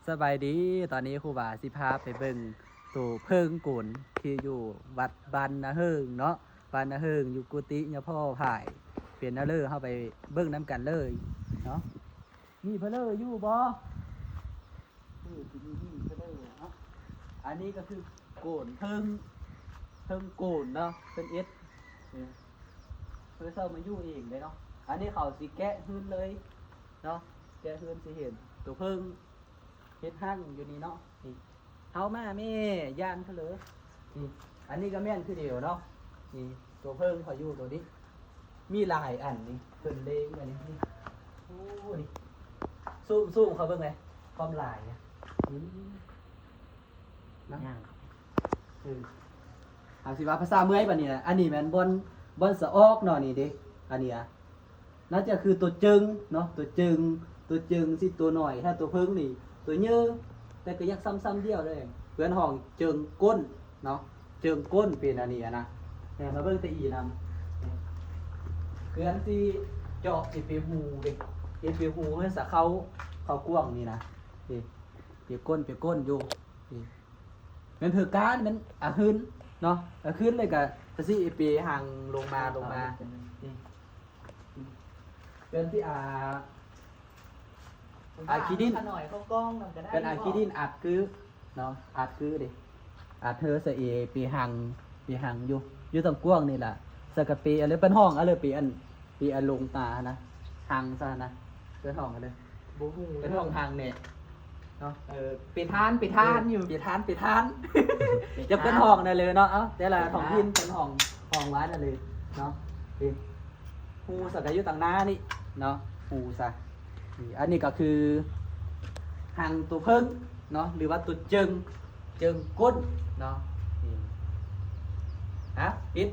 ສະບາຍດີ ຕອນນີ້ຄູບາຊິພາໄປເບິ່ງໂຕເຜິ້ງໂກນທີ່ຢູ່ວັດບ້ານນາເຮິງເນາະ ບ້ານນາເຮິງ ຢູ່ກຸຕິຍະພໍ່ພາຍ ເປັນແນວເລີ ເຮົາໄປເບິ່ງນຳກັນເລີຍເນາະ. ມີເພີເລີຢູ່ບໍ່? ເອີ ຊິມີມີເພີເລີເນາະ. ອັນນີ້ກໍຄືໂກນເຜິ້ງ ເຜິ້ງໂກນເນາະ ເພິ່ນເຮັດ ເອີ ເພິ່ນເຊົ່າມາຢູ່ເອງເດ້ເນາະ. ອັນນີ້ເຂົາຊິແກະຮືນເລີຍເນາະ ແກະຮືນຊິເຫັນໂຕເຜິ້ງ ເຮັດຮັງຢູ່ນີ້ເນາະ. ນີ້ ເຮົາມາແມ່ ຢ້ານເຂົາເລີຍ. ນີ້ ອັນນີ້ກໍແມ່ນຄືດຽວເນາະ. ນີ້ ໂຕເຜິ້ງເຂົາຢູ່ໂຕນີ້ ມີຫຼາຍອັນນີ້ ເພິ່ນເລງໄວ້ນີ້. ນີ້ ໂອ້ ນີ້ ຊູມ ຊູມເຂົ້າເບິ່ງແຫຼະ ຄວາມຫຼາຍນີ້. ນີ້ ເນາະ ຍ່າງເຂົ້າໄປ ເອີ ເຮົາຊິວ່າພາສາເມື່ອຍບາດນີ້ນະ. ອັນນີ້ແມ່ນບ່ອນ ບ່ອນສະອອກເນາະ ນີ້ເດ້. ອັນນີ້ອະ ໜ້າຈະຄືຕົວເຈິງເນາະ ຕົວເຈິງ ຕົວເຈິງຊິຕົວໜ້ອຍ ຖ້າຕົວເຜິ້ງນີ້ຕົວເຍີ ແຕ່ກໍຍັກຊ້ຳໆດຽວເດ້. ເພິ່ນຮ້ອງເຈິງກົ້ນເນາະ ເຈິງກົ້ນເປັນອັນນີ້ອະນະ. ແຕ່ມາເບິ່ງແຕ່ອີນຳ ເພິ່ນຊິເຈາະຊິເປັນຮູເດ້ ເປັນຮູໃຫ້ສະເຂົ້າ ເຂົ້າກວ້າງນີ້ນະ. ນີ້ ເປັນກົ້ນ ເປັນກົ້ນຢູ່ ນີ້ ແມ່ນເພິການ ແມ່ນອາຮຶນເນາະ ອາຮຶນເລີຍກະ ກະຊິເປຫາງລົງມາ ລົງມາ. ນີ້ ເປັນທີ່ອາ ອາຂີ້ດິນ ຂະໜ້ອຍເຂົ້າກ້ອງນຳກໍໄດ້ ເປັນອາຂີ້ດິນອັດຄືເນາະ ອັດຄືເດ້ ອັດເຮີສະເອ ເປຫັງ ເປຫັງຢູ່ ຢູ່ຕາງກວ້າງນີ້ລະ. ສະກະເປອັນເລີ ເປັນຫ້ອງອັນເລີ ເປອັນ ເປອັນລົງຕາຫັ້ນນະ ຫັງຊະຫັ້ນນະ ເປັນຫ້ອງອັນເລີ ບໍ່ຮູ້ ເປັນຫ້ອງຫັງແນ່ເນາະ. ເອີ ເປທານ ເປທານຢູ່ ເປທານ ເປທານ ຈະເປັນຫ້ອງນັ້ນເລີເນາະ. ເອົາ ແຕ່ລະທ້ອງຖິ່ນເປັນຫ້ອງ ຫ້ອງວ່ານັ້ນເລີເນາະ. ເອີ ຮູສະກະຢູ່ຕາງໜ້ານີ້ເນາະ ຮູສະ. ນີ້ ອັນນີ້ກໍຄືຮັງໂຕເຜິ້ງເນາະ ຫຼືວ່າໂຕເຈິງ ເຈິງກົ້ນເນາະ. ນີ້ ຮະ ປິດ